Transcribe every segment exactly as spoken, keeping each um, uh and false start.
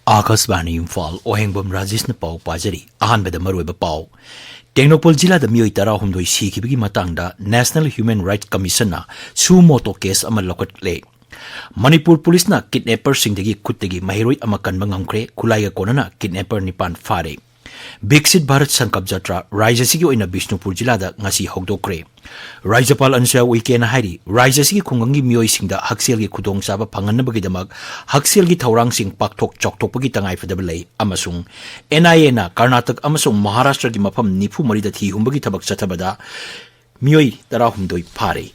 ꯑꯥꯀꯥꯁꯕꯥꯅꯤ ꯏꯝꯐꯥꯜ, ꯑꯣꯍꯦꯡꯕꯝ ꯔꯥꯖꯦꯁꯅ ꯄꯥꯎ ꯄꯥꯖꯔꯤ꯫ ꯑꯍꯥꯟꯕꯗ ꯃꯔꯨꯑꯣꯏꯕ ꯄꯥꯎ꯫ ꯇꯦꯡꯅꯧꯄꯜ ꯖꯤꯂꯥꯗ ꯃꯤꯑꯣꯏ ꯇꯔꯥꯍꯨꯝꯗꯣꯏ ꯁꯤꯈꯤꯕꯒꯤ ꯃꯇꯥꯡꯗ National Human Rights Commissionꯅ suo motu case ꯑꯃ ꯂꯧꯈꯠꯂꯦ꯫ ꯃꯅꯤꯄꯨꯔ ꯄꯨꯂꯤꯁꯅ kidnapperꯁꯤꯡꯗꯒꯤ ꯈꯨꯠꯇꯒꯤ ꯃꯍꯩꯔꯣꯏ ꯑꯃ ꯀꯟꯕ ꯉꯝꯈ꯭ꯔꯦ꯫ ꯈꯨꯠꯂꯥꯏꯒ ꯀꯣꯟꯅꯅ kidnapper ꯅꯤꯄꯥꯟ ꯐꯥꯔꯦ꯫ ꯕꯤꯛꯁꯤꯠ ꯚꯥꯔꯠ ꯁꯪꯀꯜꯞ ꯖꯇ꯭ꯔꯥ ꯔꯥꯖ꯭ꯌ ꯑꯁꯤꯒꯤ ꯑꯣꯏꯅ ꯕꯤꯁꯅꯨꯄꯨꯔ ꯖꯤꯂꯥꯗ ꯉꯁꯤ ꯍꯧꯗꯣꯛꯈ꯭ꯔꯦ꯫ ꯔꯥꯖ꯭ꯌꯄꯥꯜ ꯑꯅꯁꯨꯌꯥ ꯎꯏꯀꯦꯅ ꯍꯥꯏꯔꯤ, ꯔꯥꯖ꯭ꯌ ꯑꯁꯤꯒꯤ ꯈꯨꯡꯒꯪꯒꯤ ꯃꯤꯑꯣꯏꯁꯤꯡꯗ ꯍꯛꯁꯦꯜꯒꯤ ꯈꯨꯗꯣꯡꯆꯥꯕ ꯐꯪꯍꯟꯅꯕꯒꯤꯗꯃꯛ ꯍꯛꯁꯦꯜꯒꯤ ꯊꯧꯔꯥꯡꯁꯤꯡ ꯄꯥꯛꯊꯣꯛ ꯆꯥꯎꯊꯣꯛꯄꯒꯤ ꯇꯉꯥꯏꯐꯗꯕ ꯂꯩ ꯑꯃꯁꯨꯡ NIAꯅ ꯀꯔꯅꯥꯇꯛ ꯑꯃꯁꯨꯡ ꯃꯍꯥꯔꯥꯁꯇ꯭ꯔꯒꯤ ꯃꯐꯝ ꯅꯤꯐꯨ ꯃꯔꯤꯗ ꯊꯤ ꯍꯨꯝꯕꯒꯤ ꯊꯕꯛ ꯆꯠꯊꯕꯗ ꯃꯤꯑꯣꯏ ꯇꯔꯥꯍꯨꯝꯗꯣꯏ ꯐꯥꯔꯦ꯫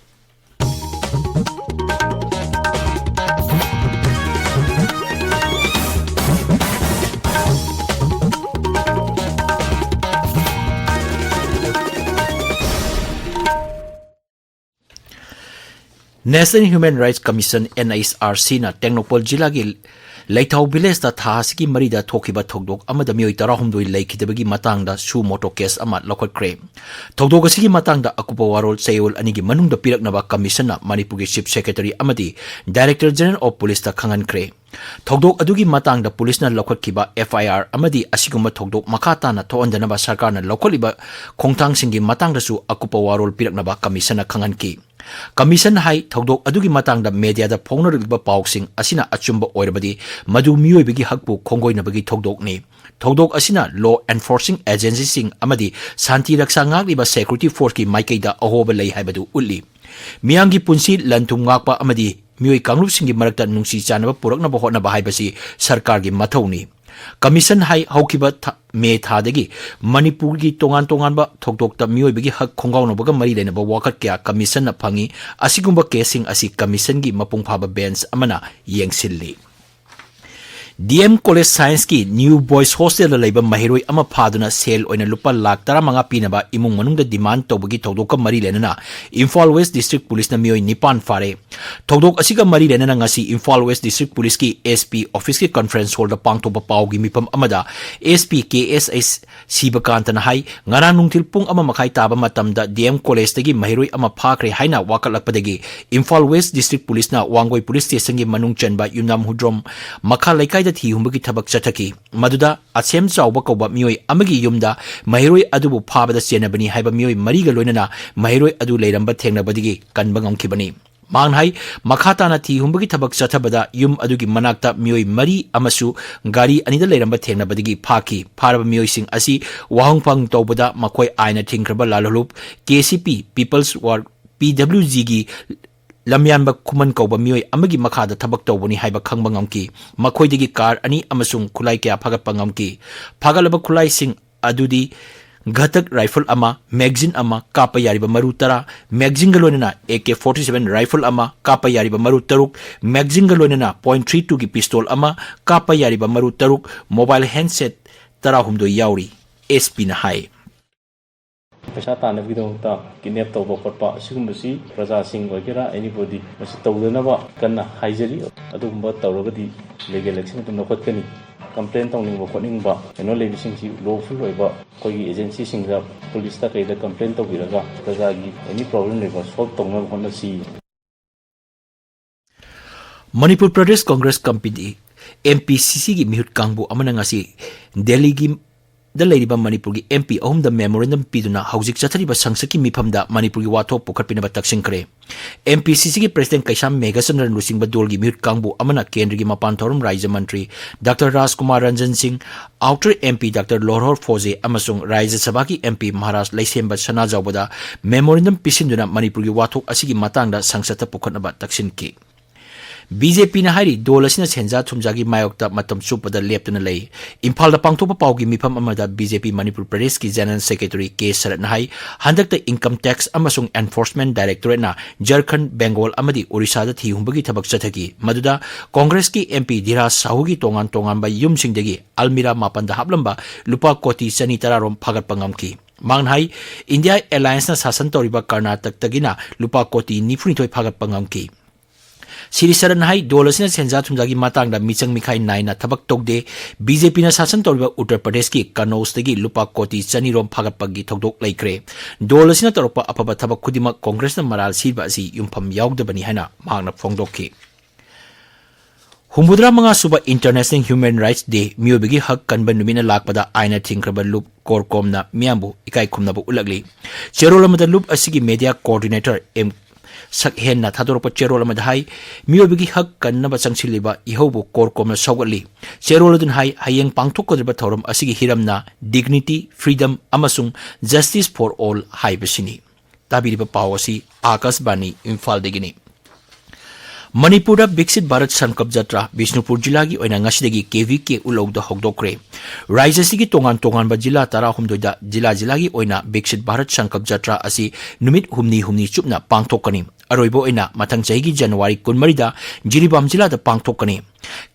National Human Rights Commission, NHRCꯅ Tengnoupal ꯖꯤꯂꯥꯒꯤ ꯂꯩꯊꯥꯎ ꯚꯤꯂꯦꯖꯇ ꯊꯥ ꯑꯁꯤꯒꯤ ꯃꯔꯤꯗ ꯊꯣꯛꯈꯤꯕ ꯊꯧꯗꯣꯛ ꯑꯃꯗ ꯃꯤꯑꯣꯏ ꯇꯔꯥꯍꯨꯝꯗꯣꯏ ꯂꯩꯈꯤꯗꯕꯒꯤ ꯃꯇꯥꯡꯗ suo motu case ꯑꯃ ꯂꯧꯈꯠꯈ꯭ꯔꯦ꯫ ꯊꯧꯗꯣꯛ ꯑꯁꯤꯒꯤ ꯃꯇꯥꯡꯗ ꯑꯀꯨꯞꯄ ꯋꯥꯔꯣꯜ ꯆꯌꯣꯜ ꯑꯅꯤꯒꯤ ꯃꯅꯨꯡꯗ ꯄꯤꯔꯛꯅꯕ Commissionꯅ ꯃꯅꯤꯄꯨꯔꯒꯤ Chief Secretary ꯑꯃꯗꯤ Director General of Policeꯇ ꯈꯪꯍꯟꯈ꯭ꯔꯦ꯫ ꯊꯧꯗꯣꯛ ꯑꯗꯨꯒꯤ ꯃꯇꯥꯡꯗ ꯄꯨꯂꯤꯁꯅ ꯂꯧꯈꯠꯈꯤꯕ FIR ꯑꯃꯗꯤ ꯑꯁꯤꯒꯨꯝꯕ ꯊꯧꯗꯣꯛ ꯃꯈꯥ ꯇꯥꯅ ꯊꯣꯛꯍꯟꯗꯅꯕ ꯁꯔꯀꯥꯔꯅ ꯂꯧꯈꯠꯂꯤꯕ ꯈꯣꯡꯊꯥꯡꯁꯤꯡꯒꯤ ꯃꯇꯥꯡꯗꯁꯨ ꯑꯀꯨꯞꯄ ꯋꯥꯔꯣꯜ ꯄꯤꯔꯛꯅꯕ Commissionꯅ ꯈꯪꯍꯟꯈꯤ꯫ Commission ꯍꯥꯏ, ꯊꯧꯗꯣꯛ ꯑꯗꯨꯒꯤ ꯃꯇꯥꯡꯗ mediaꯗ ꯐꯣꯡꯅꯔꯛꯂꯤꯕ ꯄꯥꯎꯁꯤꯡ ꯑꯁꯤꯅ ꯑꯆꯨꯝꯕ ꯑꯣꯏꯔꯕꯗꯤ, ꯃꯗꯨ ꯃꯤꯑꯣꯏꯕꯒꯤ ꯍꯛꯄꯨ ꯈꯣꯡꯒꯣꯏꯅꯕꯒꯤ ꯊꯧꯗꯣꯛꯅꯤ꯫ ꯊꯧꯗꯣꯛ ꯑꯁꯤꯅ law enforcing agencyꯁꯤꯡ ꯑꯃꯗꯤ ꯁꯥꯟꯇꯤ ꯔꯛꯁꯥ ꯉꯥꯛꯂꯤꯕ security forceꯀꯤ ꯃꯥꯏꯀꯩꯗ ꯑꯍꯣꯕ ꯂꯩ ꯍꯥꯏꯕꯗꯨ ꯎꯠꯂꯤ꯫ ꯃꯤꯌꯥꯝꯒꯤ ꯄꯨꯟꯁꯤ ꯂꯟ ꯊꯨꯝ ꯉꯥꯛꯄ ꯑꯃꯗꯤ ꯃꯤꯑꯣꯏ ꯀꯥꯡꯂꯨꯞꯁꯤꯡꯒꯤ ꯃꯔꯛꯇ ꯅꯨꯡꯁꯤ ꯆꯥꯟꯅꯕ ꯄꯨꯔꯛꯅꯕ ꯍꯣꯠꯅꯕ ꯍꯥꯏꯕꯁꯤ ꯁꯔꯀꯥꯔꯒꯤ ꯃꯊꯧꯅꯤ꯫ Commission ꯍꯥꯏ, ꯍꯧꯈꯤꯕ ꯊꯥ, ꯃꯦ ꯊꯥꯗꯒꯤ ꯃꯅꯤꯄꯨꯔꯒꯤ ꯇꯣꯉꯥꯟ ꯇꯣꯉꯥꯟꯕ ꯊꯧꯗꯣꯛꯇ ꯃꯤꯑꯣꯏꯕꯒꯤ ꯍꯛ ꯈꯣꯡꯒꯥꯎꯅꯕꯒ ꯃꯔꯤ ꯂꯩꯅꯕ ꯋꯥꯀꯠ ꯀꯌꯥ Commissionꯅ ꯐꯪꯏ꯫ ꯑꯁꯤꯒꯨꯝꯕ caseꯁꯤꯡ ꯑꯁꯤ Commissionꯒꯤ ꯃꯄꯨꯡ ꯐꯥꯕ bench ꯑꯃꯅ ꯌꯦꯡꯁꯤꯜꯂꯤ꯫ DM College Scienceꯀꯤ New Boys Hostelꯗ ꯂꯩꯕ ꯃꯍꯩꯔꯣꯏ ꯑꯃ ꯐꯥꯗꯨꯅ ꯁꯦꯜ ꯑꯣꯏꯅ ꯂꯨꯄꯥ ꯂꯥꯈ ꯇꯔꯥꯃꯉꯥ ꯄꯤꯅꯕ ꯏꯃꯨꯡ ꯃꯅꯨꯡꯗ demand ꯇꯧꯕꯒꯤ ꯊꯧꯗꯣꯛꯀ ꯃꯔꯤ ꯂꯩꯅꯅ ꯏꯝꯐꯥꯜ West District Policeꯅ ꯃꯤꯑꯣꯏ ꯅꯤꯄꯥꯟ ꯐꯥꯔꯦ꯫ ꯊꯧꯗꯣꯛ ꯑꯁꯤꯒ ꯃꯔꯤ ꯂꯩꯅꯅ ꯉꯁꯤ Imphal West District Policeꯀꯤ SP officeꯀꯤ conference hallꯗ ꯄꯥꯡꯊꯣꯛꯄ ꯄꯥꯎꯒꯤ ꯃꯤꯐꯝ ꯑꯃꯗ SP ꯀꯦ ꯑꯦꯁ ꯑꯩꯆ ꯁꯤꯕꯀꯥꯟꯇꯅ ꯍꯥꯏ, ꯉꯔꯥꯡ ꯅꯨꯡꯊꯤꯜ ꯄꯨꯡ ꯑꯃ ꯃꯈꯥꯏ ꯇꯥꯕ ꯃꯇꯝꯗ DM Collegeꯇꯒꯤ ꯃꯍꯩꯔꯣꯏ ꯑꯃ ꯐꯥꯈ꯭ꯔꯦ ꯍꯥꯏꯅ ꯋꯥꯀꯠꯂꯛꯄꯗꯒꯤ Imphal West District Policeꯅ Wangoi Police Stationꯒꯤ ꯃꯅꯨꯡ ꯆꯟꯕ ꯌꯨꯝꯅꯥꯝ ꯍꯨꯗ꯭ꯔꯣꯝ ꯃꯈꯥ ꯂꯩꯀꯥꯏ ꯊꯤ ꯍꯨꯝꯕꯒꯤ ꯊꯕꯛ ꯆꯠꯊꯈꯤ꯫ ꯃꯗꯨꯗ ꯑꯁꯦꯝ ꯆꯥꯎꯕ ꯀꯧꯕ ꯃꯤꯑꯣꯏ ꯑꯃꯒꯤ ꯌꯨꯝꯗ ꯃꯍꯩꯔꯣꯏ ꯑꯗꯨꯕꯨ ꯐꯥꯕꯗ ꯆꯦꯟꯅꯕꯅꯤ ꯍꯥꯏꯕ ꯃꯤꯑꯣꯏ ꯃꯔꯤꯒ ꯂꯣꯏꯅꯅ ꯃꯍꯩꯔꯣꯏ ꯑꯗꯨ ꯂꯩꯔꯝꯕ ꯊꯦꯡꯅꯕꯗꯒꯤ ꯀꯟꯕ ꯉꯝꯈꯤꯕꯅꯤ꯫ ꯃꯍꯥꯛꯅ ꯍꯥꯏ, ꯃꯈꯥ ꯇꯥꯅ ꯊꯤ ꯍꯨꯝꯕꯒꯤ ꯊꯕꯛ ꯆꯠꯊꯕꯗ ꯌꯨꯝ ꯑꯗꯨꯒꯤ ꯃꯅꯥꯛꯇ ꯃꯤꯑꯣꯏ ꯃꯔꯤ ꯑꯃꯁꯨ ꯒꯥꯔꯤ ꯑꯅꯤꯗ ꯂꯩꯔꯝꯕ ꯊꯦꯡꯅꯕꯗꯒꯤ ꯐꯥꯈꯤ꯫ ꯐꯥꯔꯕ ꯃꯤꯑꯣꯏꯁꯤꯡ ꯑꯁꯤ ꯋꯥꯍꯪꯐꯝ ꯇꯧꯕꯗ ꯃꯈꯣꯏ ꯑꯥꯏꯟꯅ ꯊꯤꯡꯈ꯭ꯔꯕ ꯂꯥꯜꯍꯧꯂꯨꯞ, ꯀꯦ ꯁꯤ ꯄꯤ, People's War, ꯄꯤ ꯗꯕ꯭ꯂꯤꯎ ꯖꯤꯒꯤ ꯂꯝꯌꯥꯟꯕ ꯈꯨꯃꯟ ꯀꯧꯕ ꯃꯤꯑꯣꯏ ꯑꯃꯒꯤ ꯃꯈꯥꯗ ꯊꯕꯛ ꯇꯧꯕꯅꯤ ꯍꯥꯏꯕ ꯈꯪꯕ ꯉꯝꯈꯤ꯫ ꯃꯈꯣꯏꯗꯒꯤ ꯀꯥꯔ ꯑꯅꯤ ꯑꯃꯁꯨꯡ ꯈꯨꯠꯂꯥꯏ ꯀꯌꯥ ꯐꯥꯒꯠꯄ ꯉꯝꯈꯤ꯫ ꯐꯥꯒꯠꯂꯕ ꯈꯨꯠꯂꯥꯏꯁꯤꯡ ꯑꯗꯨꯗꯤ ꯘꯇꯛ ꯔꯥꯏꯐꯜ ꯑꯃ, ꯃꯦꯒꯖꯤꯟ ꯑꯃ, ꯀꯥꯞꯄ ꯌꯥꯔꯤꯕ ꯃꯔꯨ ꯇꯔꯥ, ꯃꯦꯒꯖꯤꯟꯒ ꯂꯣꯏꯅꯅ A K forty seven rifle ꯑꯃ, ꯀꯥꯞꯄ ꯌꯥꯔꯤꯕ ꯃꯔꯨ ꯇꯔꯨꯛ, ꯃꯦꯒꯖꯤꯟꯒ ꯂꯣꯏꯅꯅ ꯄꯣꯏꯟꯠ ꯊ꯭ꯔꯤ ꯇꯨꯒꯤ ꯄꯤꯁꯇꯣꯜ ꯑꯃ, ꯀꯥꯞꯄ ꯌꯥꯔꯤꯕ ꯃꯔꯨ ꯇꯔꯨꯛ, ꯃꯣꯕꯥꯏꯜ ꯍꯦꯟꯗꯁꯦꯠ ꯇꯔꯥꯍꯨꯝꯗꯣꯏ ꯌꯥꯎꯔꯤ, ꯑꯦꯁ ꯄꯤꯅ ꯍꯥꯏ꯫ ꯄꯩꯁꯥ ꯇꯥꯟꯅꯕꯒꯤꯗꯃꯛꯇ ꯀꯤꯗꯅꯦꯞ ꯇꯧꯕ ꯈꯣꯠꯄ ꯑꯁꯤꯒꯨꯝꯕꯁꯤ ꯄ꯭ꯔꯖꯥꯁꯤꯡ ꯑꯣꯏꯒꯦꯔꯥ, anybody, ꯃꯁꯤ ꯇꯧꯗꯅꯕ ꯀꯟꯅ ꯍꯥꯏꯖꯔꯤ꯫ ꯑꯗꯨꯒꯨꯝꯕ ꯇꯧꯔꯒꯗꯤ ꯂꯤꯒꯦꯜ ꯑꯦꯛꯁꯟ ꯑꯗꯨꯝ ꯂꯧꯈꯠꯀꯅꯤ꯫ ꯀꯝꯄ꯭ꯂꯦꯟ ꯇꯧꯅꯤꯡꯕ ꯈꯣꯠꯅꯤꯡꯕ ꯀꯩꯅꯣ ꯂꯩꯕꯁꯤꯡꯁꯤ ꯂꯣꯐꯨꯜ ꯑꯣꯏꯕ ꯑꯩꯈꯣꯏꯒꯤ ꯑꯦꯖꯦꯟꯁꯤꯁꯤꯡꯗ, ꯄꯨꯂꯤꯁꯇ ꯀꯩꯗ ꯀꯝꯄ꯭ꯂꯦꯟ ꯇꯧꯕꯤꯔꯒ ꯄ꯭ꯔꯖꯥꯒꯤ ꯑꯦꯅꯤ ꯄ꯭ꯔꯣꯕ꯭ꯂꯦꯝ ꯂꯩꯕ ꯁꯣꯜꯕ ꯇꯧꯅꯕ ꯍꯣꯠꯅꯁꯤ꯫ Manipur Pradesh Congress committee, M P C ꯁꯤꯒꯤ ꯃꯤꯍꯨꯠ ꯀꯥꯡꯕꯨ ꯑꯃꯅ ꯉꯁꯤ ꯗꯦꯜꯂꯤꯒꯤ ꯗ ꯂꯩꯔꯤꯕ ꯃꯅꯤꯄꯨꯔꯒꯤ ꯑꯦꯝ ꯄꯤ ꯑꯍꯨꯝꯗ ꯃꯦꯃꯣꯔꯦꯟꯗꯝ ꯄꯤꯗꯨꯅ ꯍꯧꯖꯤꯛ ꯆꯠꯊꯔꯤꯕ ꯁꯪꯁꯠꯀꯤ ꯃꯤꯐꯝꯗ ꯃꯅꯤꯄꯨꯔꯒꯤ ꯋꯥꯊꯣꯛ ꯄꯨꯈꯠꯄꯤꯅꯕ ꯇꯛꯁꯤꯟꯈ꯭ꯔꯦ꯫ ꯑꯦꯝ ꯄꯤ ꯁꯤ ꯁꯤꯒꯤ ꯄ꯭ꯔꯦꯁꯤꯗꯦꯟꯠ ꯀꯩꯁꯥꯝ ꯃꯦꯘꯆꯟꯗ꯭ꯔꯅ ꯂꯨꯆꯤꯡꯕ ꯗꯣꯜꯒꯤ ꯃꯤꯍꯨꯠ ꯀꯥꯡꯕꯨ ꯑꯃꯅ ꯀꯦꯟꯗ꯭ꯔꯒꯤ ꯃꯄꯥꯟ ꯊꯧꯔꯝ ꯔꯥꯖ꯭ꯌ ꯃꯟꯇ꯭ꯔꯤ ꯗꯥꯛꯇꯔ ꯔꯥꯖꯀꯨꯃꯥꯔ ꯔꯟꯖꯟ ꯁꯤꯡ, ꯑꯥꯎꯇꯔ ꯑꯦꯝ ꯄꯤ ꯗꯥꯛꯇꯔ ꯂꯣꯔꯍꯣꯔ ꯐꯣꯖꯦ ꯑꯃꯁꯨꯡ ꯔꯥꯖ꯭ꯌ ꯁꯚꯥꯒꯤ ꯑꯦꯝ ꯄꯤ ꯃꯍꯥꯔꯥꯖ ꯂꯩꯁꯦꯝꯕ ꯁꯅꯥꯖꯥꯎꯕꯗ ꯃꯦꯃꯣꯔꯦꯟꯗꯝ ꯄꯤꯁꯤꯟꯗꯨꯅ ꯃꯅꯤꯄꯨꯔꯒꯤ ꯋꯥꯊꯣꯛ ꯑꯁꯤꯒꯤ ꯃꯇꯥꯡꯗ ꯁꯪꯁꯠꯇ ꯄꯨꯈꯠꯅꯕ ꯇꯛꯁꯤꯟꯈꯤ꯫ ꯕꯤ ꯖꯦ ꯄꯤꯅ ꯍꯥꯏꯔꯤ, ꯗꯣꯜ ꯑꯁꯤꯅ ꯁꯦꯟꯖꯥ ꯊꯨꯝꯖꯥꯒꯤ ꯃꯥꯌꯣꯛꯇ ꯃꯇꯝ ꯆꯨꯞꯄꯗ ꯂꯦꯞꯇꯅ ꯂꯩ꯫ ꯏꯝꯐꯥꯜꯗ ꯄꯥꯡꯊꯣꯛꯄ ꯄꯥꯎꯒꯤ ꯃꯤꯐꯝ ꯑꯃꯗ ꯕꯤ ꯖꯦ ꯄꯤ ꯃꯅꯤꯄꯨꯔ ꯄ꯭ꯔꯗꯦꯁꯀꯤ ꯖꯦꯅꯔꯦꯜ ꯁꯦꯀ꯭ꯔꯦꯇꯔꯤ ꯀꯦ ꯁꯔꯠꯅ ꯍꯥꯏ, ꯍꯟꯗꯛꯇ ꯏꯟꯀꯝ ꯇꯦꯛꯁ ꯑꯃꯁꯨꯡ ꯑꯦꯟꯐꯣꯔꯁꯃꯦꯟꯠ ꯗꯥꯏꯔꯦꯛꯇꯣꯔꯦꯠꯅ ꯖꯔꯈꯟꯗ, ꯕꯦꯡꯒꯣꯜ ꯑꯃꯗꯤ ꯑꯣꯔꯤꯁꯥꯗ ꯊꯤ ꯍꯨꯝꯕꯒꯤ ꯊꯕꯛ ꯆꯠꯊꯈꯤ꯫ ꯃꯗꯨꯗ ꯀꯣꯡꯒ꯭ꯔꯦꯁꯀꯤ ꯑꯦꯝ ꯄꯤ ꯙꯤꯔꯥꯖ ꯁꯥꯍꯨꯒꯤ ꯇꯣꯉꯥꯟ ꯇꯣꯉꯥꯟꯕ ꯌꯨꯝꯁꯤꯡꯗꯒꯤ ꯑꯜꯃꯤꯔꯥ ꯃꯥꯄꯟꯗ ꯍꯥꯞꯂꯝꯕ ꯂꯨꯄꯥ ꯀꯣꯇꯤ ꯆꯅꯤ ꯇꯔꯥ ꯔꯣꯝ ꯐꯥꯒꯠꯄ ꯉꯝꯈꯤ꯫ ꯃꯍꯥꯛꯅ ꯍꯥꯏ, ꯏꯟꯗꯤꯌꯥ ꯑꯦꯂꯥꯌꯟꯁꯅ ꯁꯥꯁꯟ ꯇꯧꯔꯤꯕ ꯀꯔꯅꯥꯇꯛꯇꯒꯤꯅ ꯂꯨꯄꯥ ꯀꯣꯇꯤ ꯅꯤꯐꯨꯅꯤꯊꯣꯏ ꯐꯥꯒꯠꯄ ꯉꯝꯈꯤ꯫ ꯁꯤꯔꯤ ꯁꯔꯟ ꯍꯥꯏ, ꯗꯣꯜ ꯑꯁꯤꯅ ꯁꯦꯟꯖꯥ ꯊꯨꯝꯖꯥꯒꯤ ꯃꯇꯥꯡꯗ ꯃꯤꯆꯪ ꯃꯤꯈꯥꯏ ꯅꯥꯏꯅ ꯊꯕꯛ ꯇꯧꯗꯦ꯫ ꯕꯤ ꯖꯦ ꯄꯤꯅ ꯁꯥꯁꯟ ꯇꯧꯔꯤꯕ ꯎꯠꯇꯔ ꯄ꯭ꯔꯗꯦꯁꯀꯤ ꯀꯅꯧꯖꯇꯒꯤ ꯂꯨꯄꯥ ꯀꯣꯇꯤ ꯆꯅꯤ ꯔꯣꯝ ꯐꯥꯒꯠꯄꯒꯤ ꯊꯧꯗꯣꯛ ꯂꯩꯈ꯭ꯔꯦ꯫ ꯗꯣꯜ ꯑꯁꯤꯅ ꯇꯧꯔꯛꯄ ꯑꯐꯕ ꯊꯕꯛ ꯈꯨꯗꯤꯡꯃꯛ ꯀꯣꯡꯒ꯭ꯔꯦꯁꯅ ꯃꯔꯥꯜ ꯁꯤꯕ ꯑꯁꯤ ꯌꯨꯝꯐꯝ ꯌꯥꯎꯗꯕꯅꯤ ꯍꯥꯏꯅ ꯃꯍꯥꯛꯅ ꯐꯣꯡꯗꯣꯛꯈꯤ꯫ ꯍꯨꯝꯐꯨꯇꯔꯥ ꯃꯉꯥ ꯁꯨꯕ International Human Rights Day, ꯃꯤꯑꯣꯏꯕꯒꯤ ꯍꯛ ꯀꯟꯕ ꯅꯨꯃꯤꯠꯅ ꯂꯥꯛꯄꯗ ꯑꯥꯏꯟꯅ ꯊꯤꯡꯈ꯭ꯔꯕ ꯂꯨꯞ ꯀꯣꯔꯀꯣꯝꯅ ꯃꯤꯌꯥꯝꯕꯨ ꯏꯀꯥꯏ ꯈꯨꯝꯅꯕ ꯎꯠꯂꯛꯂꯤ꯫ ꯆꯦꯔꯣꯜ ꯑꯃꯗ ꯂꯨꯞ ꯑꯁꯤꯒꯤ media coordinator ꯑꯦꯝ ꯁꯛꯍꯦꯟꯅ ꯊꯥꯗꯣꯔꯛꯄ ꯆꯦꯔꯣꯜ ꯑꯃꯗ ꯍꯥꯏ, ꯃꯤꯑꯣꯏꯕꯒꯤ ꯍꯛ ꯀꯟꯅꯕ ꯆꯪꯁꯤꯜꯂꯤꯕ ꯏꯍꯧꯕꯨ ꯀꯣꯔꯀꯣꯝꯅ ꯁꯧꯒꯠꯂꯤ꯫ ꯆꯦꯔꯣꯜ ꯑꯗꯨꯅ ꯍꯥꯏ, ꯍꯌꯦꯡ ꯄꯥꯡꯊꯣꯛꯀꯗꯧꯔꯤꯕ ꯊꯧꯔꯝ ꯑꯁꯤꯒꯤ ꯍꯤꯔꯝꯅ dignity, freedom ꯑꯃꯁꯨꯡ justice for all ꯍꯥꯏꯕꯁꯤꯅꯤ꯫ ꯇꯥꯕꯤꯔꯤꯕ ꯄꯥꯎ ꯑꯁꯤ ꯑꯥꯀꯥꯁꯕꯥꯅꯤ ꯏꯝꯐꯥꯜꯗꯒꯤꯅꯤ꯫ ꯃꯅꯤꯄꯨꯔꯗ ꯕꯤꯛꯁꯤꯠ ꯚꯥꯔꯠ ꯁꯪꯀꯜꯞ ꯖꯇ꯭ꯔꯥ ꯕꯤꯁꯅꯨꯄꯨꯔ ꯖꯤꯂꯥꯒꯤ ꯑꯣꯏꯅ ꯉꯁꯤꯗꯒꯤ ꯀꯦ ꯚꯤ ꯀꯦ ꯎꯠꯂꯧꯗ ꯍꯧꯗꯣꯛꯈ꯭ꯔꯦ꯫ ꯔꯥꯖ꯭ꯌ ꯑꯁꯤꯒꯤ ꯇꯣꯉꯥꯟ ꯇꯣꯉꯥꯟꯕ ꯖꯤꯂꯥ ꯇꯔꯥꯍꯨꯝꯗꯣꯏꯗ ꯖꯤꯂꯥ ꯖꯤꯂꯥꯒꯤ ꯑꯣꯏꯅ ꯕꯤꯛꯁꯤꯠ ꯚꯥꯔꯠ ꯁꯪꯀꯜꯞ ꯖꯇ꯭ꯔꯥ ꯑꯁꯤ ꯅꯨꯃꯤꯠ ꯍꯨꯝꯅꯤ ꯍꯨꯝꯅꯤ ꯆꯨꯞꯅ ꯄꯥꯡꯊꯣꯛꯀꯅꯤ꯫ ꯑꯔꯣꯏꯕ ꯑꯣꯏꯅ ꯃꯊꯪ ꯆꯍꯤꯒꯤ ꯖꯅꯋꯥꯔꯤ ꯀꯨꯟꯃꯔꯤꯗ ꯖꯤꯔꯤꯕꯥꯝ ꯖꯤꯂꯥꯗ ꯄꯥꯡꯊꯣꯛꯀꯅꯤ꯫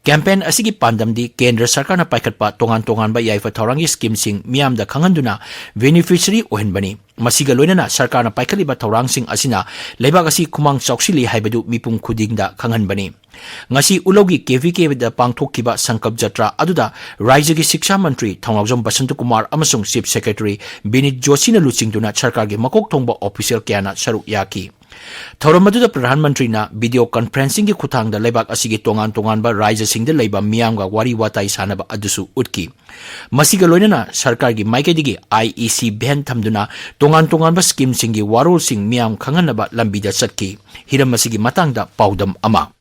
Campaign ꯑꯁꯤꯒꯤ ꯄꯥꯟꯗꯝꯗꯤ ꯀꯦꯟꯗ꯭ꯔ ꯁꯔꯀꯥꯔꯅ ꯄꯥꯏꯈꯠꯄ ꯇꯣꯉꯥꯟ ꯇꯣꯉꯥꯟꯕ ꯌꯥꯏꯐ ꯊꯧꯔꯥꯡꯒꯤ schemeꯁꯤꯡ ꯃꯤꯌꯥꯝꯗ ꯈꯪꯍꯟꯗꯨꯅ beneficiary ꯑꯣꯏꯍꯟꯕꯅꯤ꯫ ꯃꯁꯤꯒ ꯂꯣꯏꯅꯅ ꯁꯔꯀꯥꯔꯅ ꯄꯥꯏꯈꯠꯂꯤꯕ ꯊꯧꯔꯥꯡꯁꯤꯡ ꯑꯁꯤꯅ ꯂꯩꯕꯥꯛ ꯑꯁꯤ ꯈꯨꯃꯥꯡ ꯆꯥꯎꯁꯤꯜꯂꯤ ꯍꯥꯏꯕꯗꯨ ꯃꯤꯄꯨꯝ ꯈꯨꯗꯤꯡꯗ ꯈꯪꯍꯟꯕꯅꯤ꯫ ꯉꯁꯤ ꯎꯂꯧꯒꯤ ꯀꯦ ꯚꯤ ꯀꯦꯗ ꯄꯥꯡꯊꯣꯛꯈꯤꯕ ꯁꯪꯀꯜꯞ ꯖꯇ꯭ꯔꯥ ꯑꯗꯨꯗ ꯔꯥꯖ꯭ꯌꯒꯤ ꯁꯤꯛꯁꯥ ꯃꯟꯇ꯭ꯔꯤ ꯊꯧꯅꯥꯎꯖꯝ ꯕꯁꯟꯇ ꯀꯨꯃꯥꯔ ꯑꯃꯁꯨꯡ Chief Secretary ꯕꯤꯅꯤꯠ ꯖꯣꯁꯤꯅ ꯂꯨꯆꯤꯡꯗꯨꯅ ꯁꯔꯀꯥꯔꯒꯤ ꯃꯀꯣꯛ ꯊꯣꯡꯕ official ꯀꯌꯥꯅ ꯁꯔꯨꯛ ꯌꯥꯈꯤ꯫ ꯊꯧꯔꯝ ꯑꯗꯨꯗ ꯄ꯭ꯔꯙꯥꯟ ꯃꯟꯇ꯭ꯔꯤꯅ video conferencingꯒꯤ ꯈꯨꯠꯊꯥꯡꯗ ꯂꯩꯕꯥꯛ ꯑꯁꯤꯒꯤ ꯇꯣꯉꯥꯟ ꯇꯣꯉꯥꯟꯕ ꯔꯥꯖ꯭ꯌꯁꯤꯡꯗ ꯂꯩꯕ ꯃꯤꯌꯥꯝꯒ ꯋꯥꯔꯤ ꯋꯥꯇꯥꯏ ꯁꯥꯟꯅꯕ ꯑꯗꯨꯁꯨ ꯎꯠꯈꯤ꯫ ꯃꯁꯤꯒ ꯂꯣꯏꯅꯅ ꯁꯔꯀꯥꯔꯒꯤ ꯃꯥꯏꯀꯩꯗꯒꯤ I E C van ꯊꯝꯗꯨꯅ ꯇꯣꯉꯥꯟ ꯇꯣꯉꯥꯟꯕ schemeꯁꯤꯡꯒꯤ ꯋꯥꯔꯣꯜꯁꯤꯡ ꯃꯤꯌꯥꯝ ꯈꯪꯍꯟꯅꯕ ꯂꯝꯕꯤꯗ ꯆꯠꯈꯤ꯫ ꯍꯤꯔꯝ ꯑꯁꯤꯒꯤ ꯃꯇꯥꯡꯗ ꯄꯥꯎꯗꯝ ꯑꯃ꯫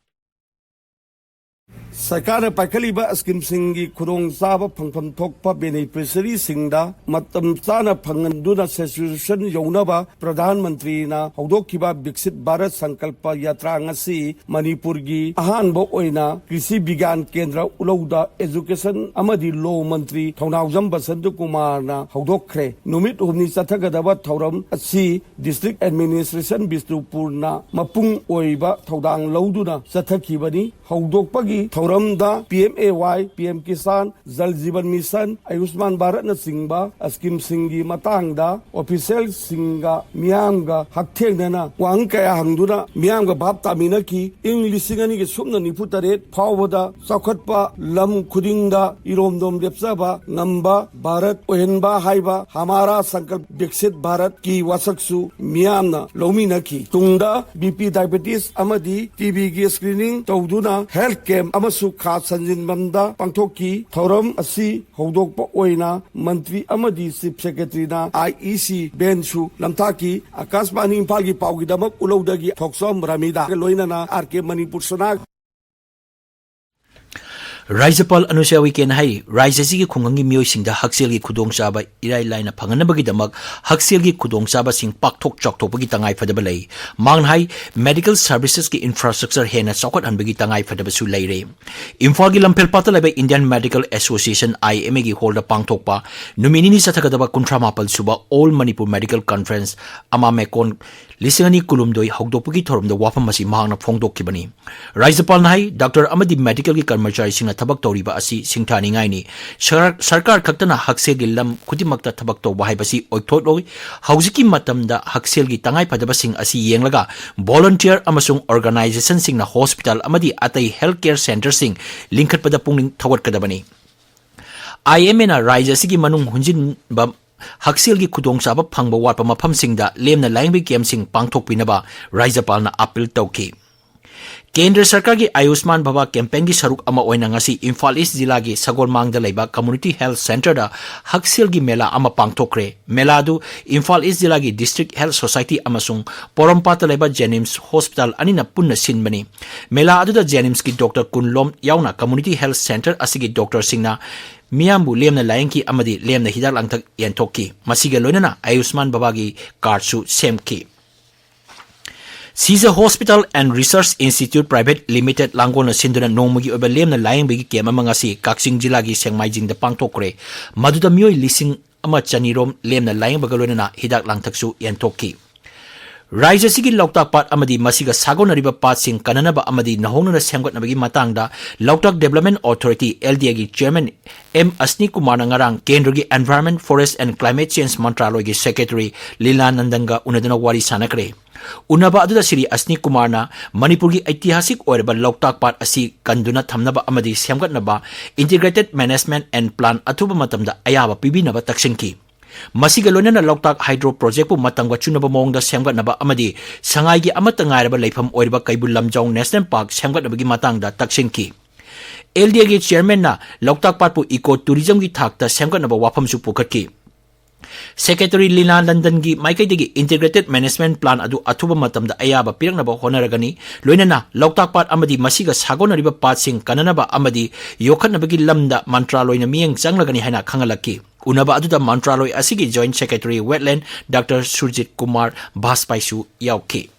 ꯁꯔꯀꯥꯔꯅ ꯄꯥꯏꯈꯠꯂꯤꯕ schemeꯁꯤꯡꯒꯤ ꯈꯨꯗꯣꯡꯆꯥꯕ ꯐꯪꯐꯝ ꯊꯣꯛꯄ beneficiaryꯁꯤꯡꯗ ꯃꯇꯝ ꯆꯥꯅ ꯐꯪꯍꯟꯗꯨꯅ saturation ꯌꯧꯅꯕ ꯄ꯭ꯔꯙꯥꯟ ꯃꯟꯇ꯭ꯔꯤꯅ ꯍꯧꯗꯣꯛꯈꯤꯕ ꯕꯤꯛꯁꯤꯠ ꯚꯥꯔꯠ ꯁꯪꯀꯜꯄ ꯌꯥꯇ꯭ꯔꯥ ꯉꯁꯤ ꯃꯅꯤꯄꯨꯔꯒꯤ ꯑꯍꯥꯟꯕ ꯑꯣꯏꯅ ꯀ꯭ꯔꯤꯁꯤ ꯕꯤꯒ꯭ꯌꯥꯟ ꯀꯦꯟꯗ꯭ꯔ ꯎꯂꯧꯗ education ꯑꯃꯗꯤ law ꯃꯟꯇ꯭ꯔꯤ ꯊꯧꯅꯥꯎꯖꯝ ꯕꯁꯟꯇ ꯀꯨꯃꯥꯔꯅ ꯍꯧꯗꯣꯛꯈ꯭ꯔꯦ꯫ ꯅꯨꯃꯤꯠ ꯍꯨꯝꯅꯤ ꯆꯠꯊꯒꯗꯕ ꯊꯧꯔꯝ ꯑꯁꯤ district administration ꯕꯤꯁꯅꯨꯄꯨꯔꯅ ꯃꯄꯨꯡ ꯑꯣꯏꯕ ꯊꯧꯗꯥꯡ ꯂꯧꯗꯨꯅ ꯆꯠꯊꯈꯤꯕꯅꯤ꯫ ꯍꯧꯗꯣꯛꯄꯒꯤ ꯊꯧꯔꯝ ꯑꯃꯗ P M A Y, P M Kisan, Jal Jeevan mission, Ayushman ꯚꯥꯔꯠꯅꯆꯤꯡꯕ ꯁ꯭ꯀꯤꯝꯁꯤꯡꯒꯤ ꯃꯇꯥꯡꯗ ꯑꯣꯐꯤꯁꯤꯌꯦꯜꯁꯤꯡꯒ ꯃꯤꯌꯥꯝꯒ ꯍꯛꯊꯦꯡꯅꯅ ꯋꯥꯍꯪ ꯀꯌꯥ ꯍꯪꯗꯨꯅ ꯃꯤꯌꯥꯝꯒ ꯚꯥꯞ ꯇꯥꯃꯤꯟꯅꯈꯤ꯫ ꯏꯪ ꯂꯤꯁꯤꯡ ꯑꯅꯤꯒ ꯁꯨꯞꯅ ꯅꯤꯐꯨ ꯇꯔꯦꯠ ꯐꯥꯎꯕꯗ ꯆꯥꯎꯈꯠꯄ ꯂꯝ ꯈꯨꯗꯤꯡꯗ ꯏꯔꯣꯝꯗꯣꯝ ꯂꯦꯞꯆꯕ ꯉꯝꯕ ꯚꯥꯔꯠ ꯑꯣꯏꯍꯟꯕ ꯍꯥꯏꯕ ꯍꯃꯥꯔꯥ ꯁꯪꯀꯜꯞ ꯕꯤꯛꯁꯤꯠ ꯚꯥꯔꯠꯀꯤ ꯋꯥꯁꯛꯁꯨ ꯃꯤꯌꯥꯝꯅ ꯂꯧꯃꯤꯟꯅꯈꯤ꯫ ꯇꯨꯡꯗ ꯕꯤ ꯄꯤ, ꯗꯥꯏꯕꯦꯇꯤꯁ ꯑꯃꯗꯤ ꯇꯤ ꯕꯤꯒꯤ ꯁ꯭ꯀ꯭ꯔꯤꯅꯤꯡ ꯇꯧꯗꯨꯅ ꯍꯦꯜꯊ ꯀꯦꯝꯞ ꯑꯃꯁꯨ ꯈꯥ ꯁꯟꯖꯤꯟꯕꯝꯗ ꯄꯥꯡꯊꯣꯛꯈꯤ꯫ ꯊꯧꯔꯝ ꯑꯁꯤ ꯍꯧꯗꯣꯛꯄ ꯑꯣꯏꯅ ꯃꯟꯇ꯭ꯔꯤ ꯑꯃꯗꯤ ꯆꯤꯐ ꯁꯦꯀ꯭ꯔꯦꯇꯔꯤꯅ ꯑꯥꯏ ꯏ ꯁꯤ ꯕꯦꯟꯁꯨ ꯅꯝꯊꯥꯛꯈꯤ꯫ ꯑꯥꯀꯥꯁꯕꯥꯅꯤ ꯏꯝꯐꯥꯜꯒꯤ ꯄꯥꯎꯒꯤꯗꯃꯛ ꯎꯂꯧꯗꯒꯤ ꯊꯣꯛꯆꯣꯝ ꯔꯥꯃꯤꯗꯥꯒ ꯂꯣꯏꯅꯅ ꯑꯥꯔ ꯀꯦ ꯃꯅꯤꯄꯨꯔ ꯁꯅꯥ꯫ ꯔꯥꯖ꯭ꯌꯄꯥꯜ ꯑꯅꯨꯁ꯭ꯌꯥ ꯎꯏꯀꯦꯅ ꯍꯥꯏꯔꯤ, ꯔꯥꯖ꯭ꯌ ꯑꯁꯤꯒꯤ ꯈꯨꯡꯒꯪꯒꯤ ꯃꯤꯑꯣꯏꯁꯤꯡꯗ ꯍꯛꯁꯦꯜꯒꯤ ꯈꯨꯗꯣꯡꯆꯥꯕ ꯏꯔꯥꯏ ꯂꯥꯏꯅ ꯐꯪꯍꯟꯅꯕꯒꯤꯗꯃꯛ ꯍꯛꯁꯦꯜꯒꯤ ꯈꯨꯗꯣꯡꯆꯥꯕꯁꯤꯡ ꯄꯥꯛꯊꯣꯛ ꯆꯥꯎꯊꯣꯛꯄꯒꯤ ꯇꯉꯥꯏꯐꯗꯕ ꯂꯩ꯫ ꯃꯍꯥꯛꯅ ꯍꯥꯏ, ꯃꯦꯗꯤꯀꯦꯜ ꯁꯔꯚꯤꯁꯦꯁꯀꯤ ꯏꯟꯐ꯭ꯔꯥꯁ꯭ꯇ꯭ꯔꯛꯆꯔ ꯍꯦꯟꯅ ꯆꯥꯎꯈꯠꯍꯟꯕꯒꯤ ꯇꯉꯥꯏꯐꯗꯕꯁꯨ ꯂꯩꯔꯦ꯫ ꯏꯝꯐꯥꯜꯒꯤ ꯂꯝꯐꯦꯜꯄꯥꯠꯇ ꯂꯩꯕ ꯏꯟꯗꯤꯌꯟ ꯃꯦꯗꯤꯀꯦꯜ ꯑꯦꯁꯣꯁꯤꯌꯦꯁꯟ, ꯑꯥꯏ ꯑꯦꯝ ꯑꯦꯒꯤ ꯍꯣꯜꯗ ꯄꯥꯡꯊꯣꯛꯄ ꯅꯨꯃꯤꯠ ꯅꯤꯅꯤ ꯆꯠꯊꯒꯗꯕ ꯀꯨꯟꯊ꯭ꯔꯥ ꯃꯥꯄꯜ ꯁꯨꯕ ꯑꯣꯜ ꯃꯅꯤꯄꯨꯔ ꯃꯦꯗꯤꯀꯦꯜ ꯀꯟꯐ꯭ꯔꯦꯟꯁ, ꯑꯃꯥꯃꯦꯀꯣꯟ ꯂꯤꯁꯤꯡ ꯑꯅꯤ ꯀꯨꯟꯍꯨꯝꯗꯣꯏ ꯍꯧꯗꯣꯛꯄꯒꯤ ꯊꯧꯔꯝꯗ ꯋꯥꯐꯝ ꯑꯁꯤ ꯃꯍꯥꯛꯅ ꯐꯣꯡꯗꯣꯛꯈꯤꯕꯅꯤ꯫ ꯔꯥꯖ꯭ꯌꯄꯥꯜꯅ ꯍꯥꯏ, ꯗꯥꯛꯇꯔ ꯑꯃꯗꯤ ꯃꯦꯗꯤꯀꯦꯜꯒꯤ ꯀꯔꯃꯆꯥꯔꯤꯁꯤꯡꯅ ꯊꯕꯛ ꯇꯧꯔꯤꯕ ꯑꯁꯤ ꯁꯤꯡꯊꯥꯅꯤꯡꯉꯥꯏꯅꯤ꯫ ꯁꯔ-, ꯁꯔꯀꯥꯔ ꯈꯛꯇꯅ ꯍꯛꯁꯦꯜꯒꯤ ꯂꯝ ꯈꯨꯗꯤꯡꯃꯛꯇ ꯊꯕꯛ ꯇꯧꯕ ꯍꯥꯏꯕꯁꯤ ꯑꯣꯏꯊꯣꯛꯂꯣꯏ꯫ ꯍꯧꯖꯤꯛꯀꯤ ꯃꯇꯝꯗ ꯍꯛꯁꯦꯜꯒꯤ ꯇꯉꯥꯏꯐꯗꯕꯁꯤꯡ ꯑꯁꯤ ꯌꯦꯡꯂꯒ ꯚꯣꯂꯨꯟꯇꯤꯌꯔ ꯑꯃꯁꯨꯡ ꯑꯣꯔꯒꯅꯥꯏꯖꯦꯁꯟꯁꯤꯡꯅ ꯍꯣꯁꯄꯤꯇꯥꯜ ꯑꯃꯗꯤ ꯑꯇꯩ ꯍꯦꯜꯊ ꯀꯦꯌꯔ ꯁꯦꯟꯇꯔꯁꯤꯡ ꯂꯤꯡꯈꯠꯄꯗ ꯄꯨꯛꯅꯤꯡ ꯊꯧꯒꯠꯀꯗꯕꯅꯤ꯫ ꯑꯥꯏ ꯑꯦꯝ ꯑꯦꯅ ꯔꯥꯖ꯭ꯌ ꯑꯁꯤꯒꯤ ꯃꯅꯨꯡ ꯍꯨꯟꯖꯤꯟꯕ ꯍꯛꯁꯦꯜꯒꯤ ꯈꯨꯗꯣꯡꯆꯥꯕ ꯐꯪꯕ ꯋꯥꯠꯄ ꯃꯐꯝꯁꯤꯡꯗ ꯂꯦꯝꯅ ꯂꯥꯌꯦꯡꯕꯒꯤ ꯀꯦꯝꯞꯁꯤꯡ ꯄꯥꯡꯊꯣꯛꯄꯤꯅꯕ ꯔꯥꯖ꯭ꯌꯄꯥꯜꯅ ꯑꯥꯄꯤꯜ ꯇꯧꯈꯤ꯫ ꯀꯦꯟꯗ꯭ꯔ ꯁꯔꯀꯥꯔꯒꯤ ꯑꯌꯨꯁꯃꯥꯟ ꯚꯥꯕꯥ ꯀꯦꯝꯄꯦꯟꯒꯤ ꯁꯔꯨꯛ ꯑꯃ ꯑꯣꯏꯅ ꯉꯁꯤ ꯏꯝꯐꯥꯜ ꯏꯁ ꯖꯤꯂꯥꯒꯤ ꯁꯒꯣꯜꯃꯥꯡꯗ ꯂꯩꯕ ꯀꯝꯃ꯭ꯌꯨꯅꯤꯇꯤ ꯍꯦꯜꯊ ꯁꯦꯟꯇꯔꯗ ꯍꯛꯁꯦꯜꯒꯤ ꯃꯦꯂꯥ ꯑꯃ ꯄꯥꯡꯊꯣꯛꯈ꯭ꯔꯦ꯫ ꯃꯦꯂꯥ ꯑꯗꯨ ꯏꯝꯐꯥꯜ ꯏꯁ ꯖꯤꯂꯥꯒꯤ ꯗꯤꯁꯇ꯭ꯔꯤꯛ ꯍꯦꯜꯊ ꯁꯣꯁꯥꯏꯇꯤ ꯑꯃꯁꯨꯡ ꯄꯣꯔꯣꯝꯄꯥꯠꯇ ꯂꯩꯕ ꯖꯦꯅꯤꯝꯁ ꯍꯣꯁꯄꯤꯇꯥꯜ ꯑꯅꯤꯅ ꯄꯨꯟꯅ ꯁꯤꯟꯕꯅꯤ꯫ ꯃꯦꯂꯥ ꯑꯗꯨꯗ ꯖꯦꯅꯤꯝꯁꯀꯤ ꯗꯣꯛꯇꯔ ꯀꯨꯟꯂꯣꯝ ꯌꯥꯎꯅ ꯀꯝꯃ꯭ꯌꯨꯅꯤꯇꯤ ꯍꯦꯜꯊ ꯁꯦꯟꯇꯔ ꯑꯁꯤꯒꯤ ꯗꯣꯛꯇꯔꯁꯤꯡꯅ ꯃꯤꯌꯥꯝꯕꯨ ꯂꯦꯝꯅ ꯂꯥꯌꯦꯡꯈꯤ ꯑꯃꯗꯤ ꯂꯦꯝꯅ ꯍꯤꯗꯥꯛ ꯂꯥꯡꯊꯛ ꯌꯦꯟꯊꯣꯛꯈꯤ꯫ ꯃꯁꯤꯒ ꯂꯣꯏꯅꯅ ꯑꯌꯨꯁꯃꯥꯟ ꯚꯥꯕꯥꯒꯤ ꯀꯥꯔꯗꯁꯨ ꯁꯦꯝꯈꯤ꯫ Shija hospital and research institute private limited ꯂꯥꯡꯒꯣꯜꯅ ꯁꯤꯟꯗꯨꯅ ꯅꯣꯡꯃꯒꯤ ꯑꯣꯏꯕ ꯂꯦꯝꯅ ꯂꯥꯌꯦꯡꯕꯒꯤ ꯀꯦꯝꯞ ꯑꯃ ꯉꯁꯤ ꯀꯛꯆꯤꯡ ꯖꯤꯂꯥꯒꯤ ꯁꯦꯛꯃꯥꯏꯖꯤꯡꯗ ꯄꯥꯡꯊꯣꯛꯈ꯭ꯔꯦ꯫ ꯃꯗꯨꯗ ꯃꯤꯑꯣꯏ ꯂꯤꯁꯤꯡ ꯑꯃ ꯆꯅꯤꯔꯣꯝ ꯂꯦꯝꯅ ꯂꯥꯌꯦꯡꯕꯒ ꯂꯣꯏꯅꯅ ꯍꯤꯗꯥꯛ ꯂꯥꯡꯊꯛꯁꯨ ꯌꯦꯟꯊꯣꯛꯈꯤ꯫ ꯔꯥꯖ꯭ꯌ ꯑꯁꯤꯒꯤ ꯂꯣꯛꯇꯥꯛ ꯄꯥꯠ ꯑꯃꯗꯤ ꯃꯁꯤꯒ ꯁꯥꯒꯣꯟꯅꯔꯤꯕ ꯄꯥꯠꯁꯤꯡ ꯀꯟꯅꯅꯕ ꯑꯃꯗꯤ ꯅꯧꯍꯧꯅꯅ ꯁꯦꯝꯒꯠꯅꯕꯒꯤ ꯃꯇꯥꯡꯗ Loktak Development Authority, L D Aꯒꯤ chairman ꯑꯦꯝ ꯑꯁꯅꯤ ꯀꯨꯃꯥꯔꯅ ꯉꯔꯥꯡ ꯀꯦꯟꯗ꯭ꯔꯒꯤ Environment, Forest and Climate Change ꯃꯟꯇ꯭ꯔꯥꯂꯣꯏꯒꯤ secretary ꯂꯤꯂꯥ ꯅꯟꯗꯟꯒ ꯎꯅꯗꯨꯅ ꯋꯥꯔꯤ ꯁꯥꯟꯅꯈ꯭ꯔꯦ꯫ ꯎꯅꯕ ꯑꯗꯨꯗ ꯁ꯭ꯔꯤ ꯑꯁꯅꯤ ꯀꯨꯃꯥꯔꯅ ꯃꯅꯤꯄꯨꯔꯒꯤ ꯏꯇꯤꯍꯥꯁꯤꯛ ꯑꯣꯏꯔꯕ ꯂꯣꯛꯇꯥꯛ ꯄꯥꯠ ꯑꯁꯤ ꯀꯟꯗꯨꯅ ꯊꯝꯅꯕ ꯑꯃꯗꯤ ꯁꯦꯝꯒꯠꯅꯕ Integrated Management and Plan ꯑꯊꯨꯕ ꯃꯇꯝꯗ ꯑꯌꯥꯕ ꯄꯤꯕꯤꯅꯕ ꯇꯛꯁꯤꯟꯈꯤ꯫ ꯃꯁꯤꯒ ꯂꯣꯏꯅꯅ ꯂꯣꯛꯇꯥꯛ hydro projectꯄꯨ ꯃꯇꯝꯒ ꯆꯨꯅꯕ ꯃꯑꯣꯡꯗ ꯁꯦꯝꯒꯠꯅꯕ ꯑꯃꯗꯤ ꯁꯉꯥꯏꯒꯤ ꯑꯃꯠꯇ ꯉꯥꯏꯔꯕ ꯂꯩꯐꯝ ꯑꯣꯏꯔꯤꯕ ꯀꯩꯕꯨꯜ ꯂꯝꯖꯥꯎ National Park ꯁꯦꯝꯒꯠꯅꯕꯒꯤ ꯃꯇꯥꯡꯗ ꯇꯛꯁꯤꯟꯈꯤ꯫ L D Aꯒꯤ chairmanꯅ ꯂꯣꯛꯇꯥꯛ ꯄꯥꯠꯄꯨ eco tourismꯒꯤ ꯊꯥꯛꯇ ꯁꯦꯝꯒꯠꯅꯕ ꯋꯥꯐꯝꯁꯨ ꯄꯨꯈꯠꯈꯤ꯫ Secretary ꯂꯤꯂꯥ ꯅꯟꯗꯟꯒꯤ ꯃꯥꯏꯀꯩꯗꯒꯤ Integrated Management Plan ꯑꯗꯨ ꯑꯊꯨꯕ ꯃꯇꯝꯗ ꯑꯌꯥꯕ ꯄꯤꯔꯛꯅꯕ ꯍꯣꯠꯅꯔꯒꯅꯤ, ꯂꯣꯏꯅꯅ ꯂꯣꯛꯇꯥꯛ ꯄꯥꯠ ꯑꯃꯗꯤ ꯃꯁꯤꯒ ꯁꯥꯒꯣꯟꯅꯔꯤꯕ ꯄꯥꯠꯁꯤꯡ ꯀꯟꯅꯅꯕ ꯑꯃꯗꯤ ꯌꯣꯛꯈꯠꯅꯕꯒꯤ ꯂꯝꯗ ꯃꯟꯇ꯭ꯔꯥꯂꯣꯏꯅ ꯃꯤꯠꯌꯦꯡ ꯆꯪꯂꯒꯅꯤ ꯍꯥꯏꯅ ꯈꯪꯍꯜꯂꯛꯈꯤ꯫ ꯎꯅꯕ ꯑꯗꯨꯗ ꯃꯟꯇ꯭ꯔꯥꯂꯣꯏ ꯑꯁꯤꯒꯤ Joint Secretary Wetland Doctor Surjit Kumar ꯚꯥꯖꯄꯥꯏꯁꯨ ꯌꯥꯎꯈꯤ꯫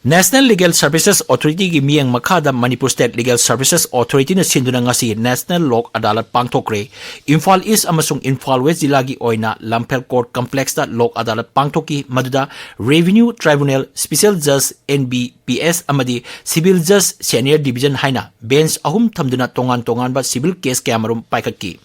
National Legal Services Authorityꯒꯤ ꯃꯤꯠꯌꯦꯡ ꯃꯈꯥꯗ Manipur State Legal Services Authorityꯅ ꯁꯤꯟꯗꯨꯅ ꯉꯁꯤ National ꯂꯣꯛ ꯑꯗꯥꯂꯠ ꯄꯥꯡꯊꯣꯛꯈ꯭ꯔꯦ꯫ ꯏꯝꯐꯥꯜ East ꯑꯃꯁꯨꯡ ꯏꯝꯐꯥꯜ West ꯖꯤꯂꯥꯒꯤ ꯑꯣꯏꯅ ꯂꯝꯐꯦꯜ Court Complexꯇ ꯂꯣꯛ ꯑꯗꯥꯂꯠ ꯄꯥꯡꯊꯣꯛꯈꯤ, ꯃꯗꯨꯗ Revenue Tribunal, Special Judge, N B P S ꯑꯃꯗꯤ Civil Judge, Senior Division ꯍꯥꯏꯅ bench ꯑꯍꯨꯝ ꯊꯝꯗꯨꯅ ꯇꯣꯉꯥꯟ ꯇꯣꯉꯥꯟꯕ civil case ꯀꯌꯥꯃꯔꯨꯝ ꯄꯥꯏꯈꯠꯈꯤ꯫